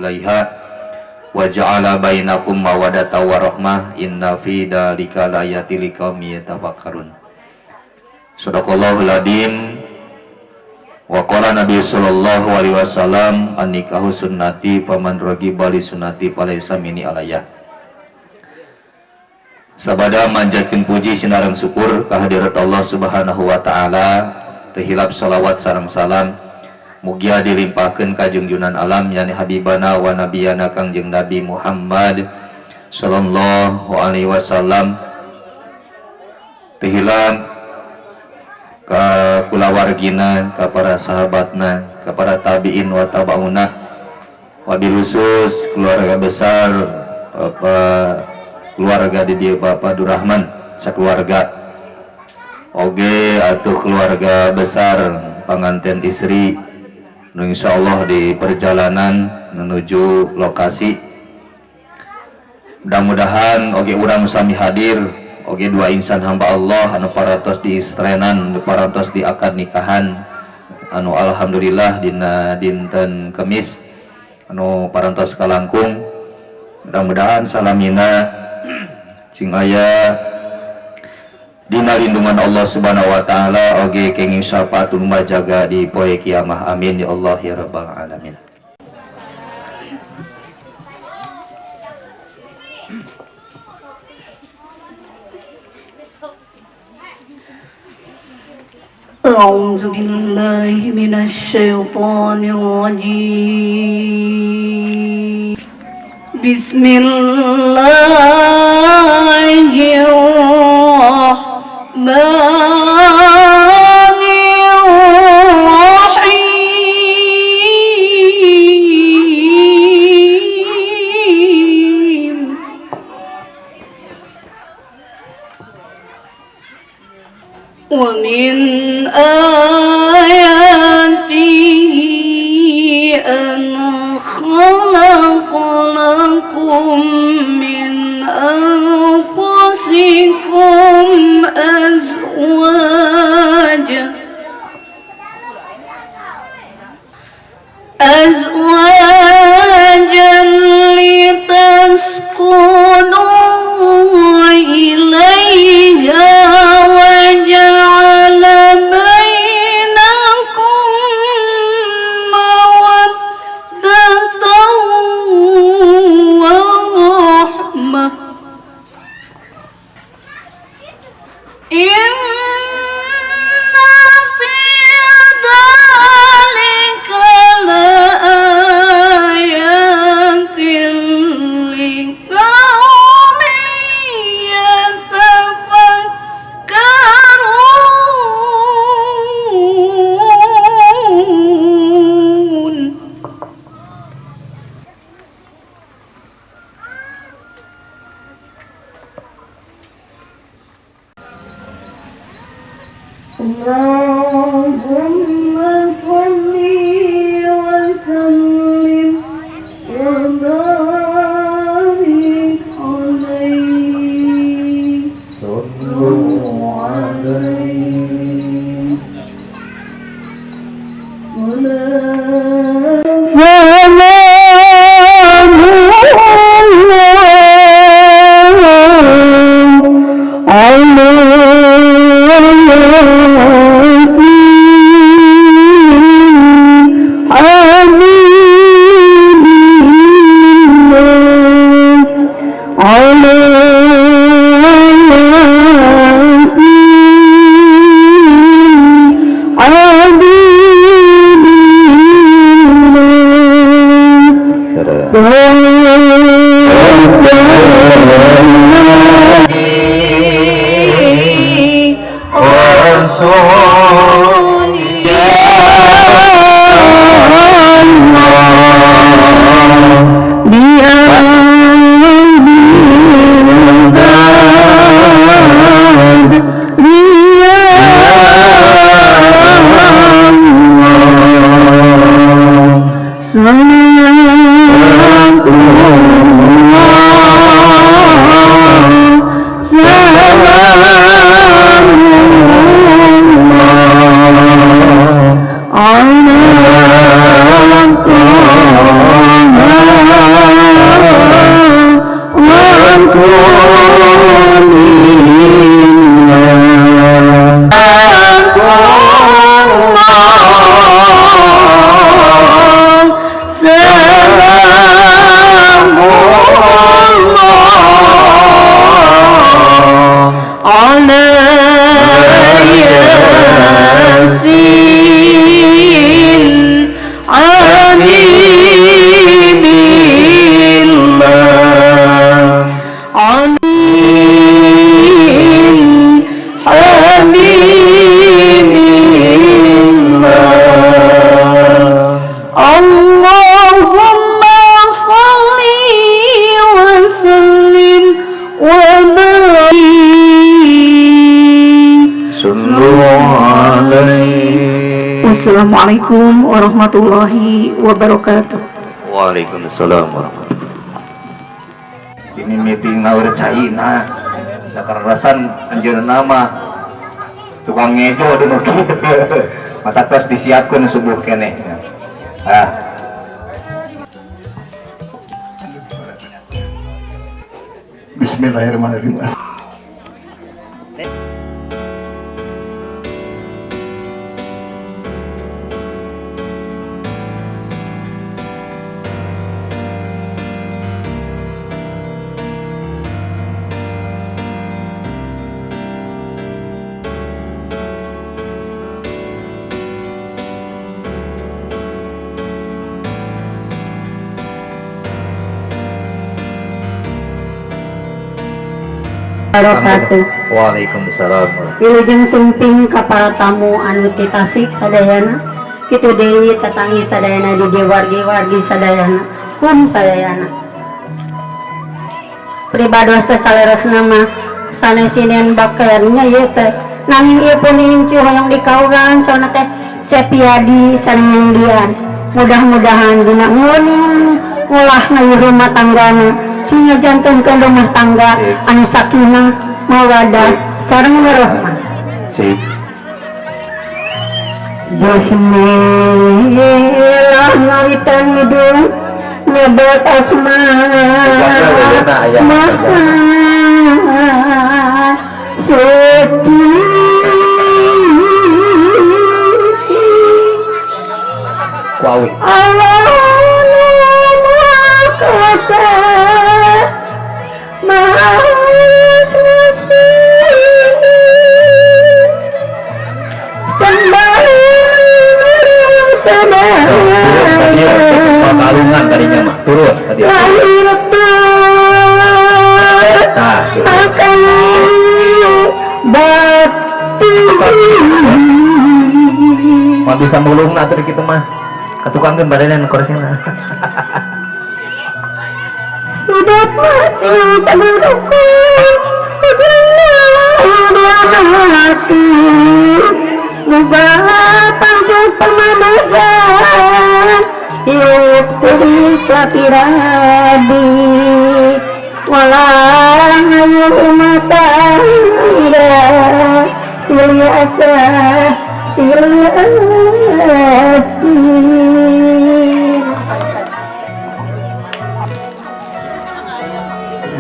ilaiha wa ja'ala bainakum mawaddatan wa rahmah inna fi dzalika laayatil liqaumin yatafakkarun. Shadaqallahul adzim. Wa qala Nabi sallallahu alaihi wasallam an-nikahu sunnati faman ragiba li sunnati falaysa minni alayya. Sabada manjatkeun puji sinareng syukur kehadirat Allah Subhanahu wa taala, teu hilap salawat sareng salam mugia dilimpahkeun ka junjunan alam yani habibana wa nabiyana Kangjeng Nabi Muhammad sallallahu alaihi wasallam. Teu hilap ka kulawargina, ka para sahabatna, ka para tabiin wa tabauna, wabil khusus keluarga besar Bapak, keluarga di dieu Bapak Durrahman sakeluarga, oge atuh keluarga besar panganten istri nu insyaallah di perjalanan menuju lokasi. Mudah-mudahan oge urang sami hadir oge dua insan hamba Allah anu parantos di istrenan, anu parantos di akad nikahan, anu alhamdulillah dina dinten Kemis anu parantos kalangkung. Mudah-mudahan salamina cing aya dina lindungan Allah Subhanahu wa taala oge kenging syafaat jaga di poe kiamah. Amin ya Allah ya rabbal alamin. أعوذ بالله من الشيطان الرجيم. بسم الله الرحمن الرحيم. ومن آياته أن خلق لكم من أنفسكم أزواجا لتسكنوا إليها وجعل بينكم مودة ورحمة. إن في ذلك لآيات لقوم يتفكرون. اللهم صل وسلم وبارك عليه. صلوا عليه. سلام الله على حبيب الله. Allahumma sholli wa sallim wa barik Sallu alaihi. Wassalamualaikum warahmatullahi wabarakatuh. Waalaikumsalam warahmatullahi. Ini meeting ngawur China. Kekerasan anjeunna nama tukang ngejo di mata kelas disiapkan subuh keneh. Ah. Bismillahirrahmanirrahim. Waalaikumsalam. Wilujeng sumping ka para tamu anu ti Tasik sadayana, kitu deui tatangi sadayana di wargi-wargi sadayana, kum sadayana. Pribados teh saleresna mah sanes sinen bakernya ieu teh. Nanging ieu pun incu hoyong dikauran sauna teh Cepiadi sareng Dian. Mudah-mudahan dina ngulah ngayu rumah tanggana. Sehingga jantunkeun rumah tangga anu sakinah mawadah sareng warahmah. Bismillah ngawitan ngidung nyebat asma maha suci. Allah kuasa maha suci Kalungan tadinya mah turun tadi. Nah, mau bisa mulung nah tadi kita mah ketukangkeun badanna nu korsena.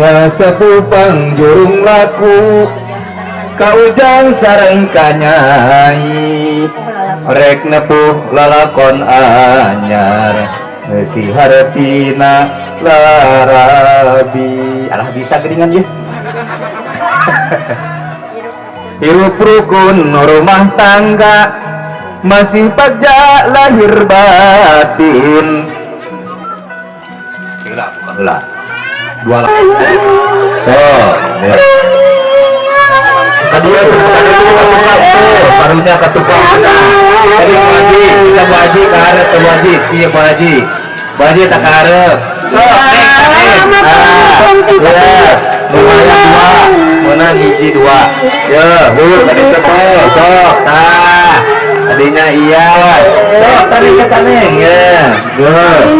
Nya sepupang jurung laku kaujang sareng kanyai rek nepuh lalakon anyar si hartina larabi. Alah bisa geringan ya. Hirup rukun rumah tangga masih pajak lahir batin. Heula heula dua lah. Oh, ya. Tadi ya barunya ke tukang. Tadi Bu Haji, kita Bu Haji ke arep, Bu Haji, iya Bu Haji. Bu Haji tak ke arep. Sok, nek, nek. Ah, ya. Lumayan dua, menang hiji dua. Ya, hur tadi teh, sok, tah. Tadinya iya. Sok, tadi kata neng, ya. Duh.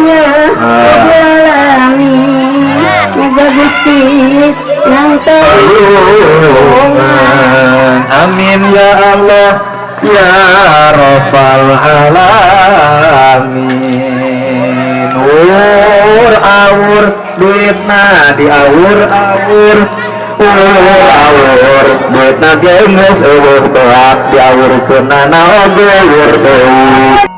Amin ya Allah ya Rabbal alamin. Ur awur duitna diawur awur, ur awur duitna geus eueuh beak diawurkeun na oge ur deui.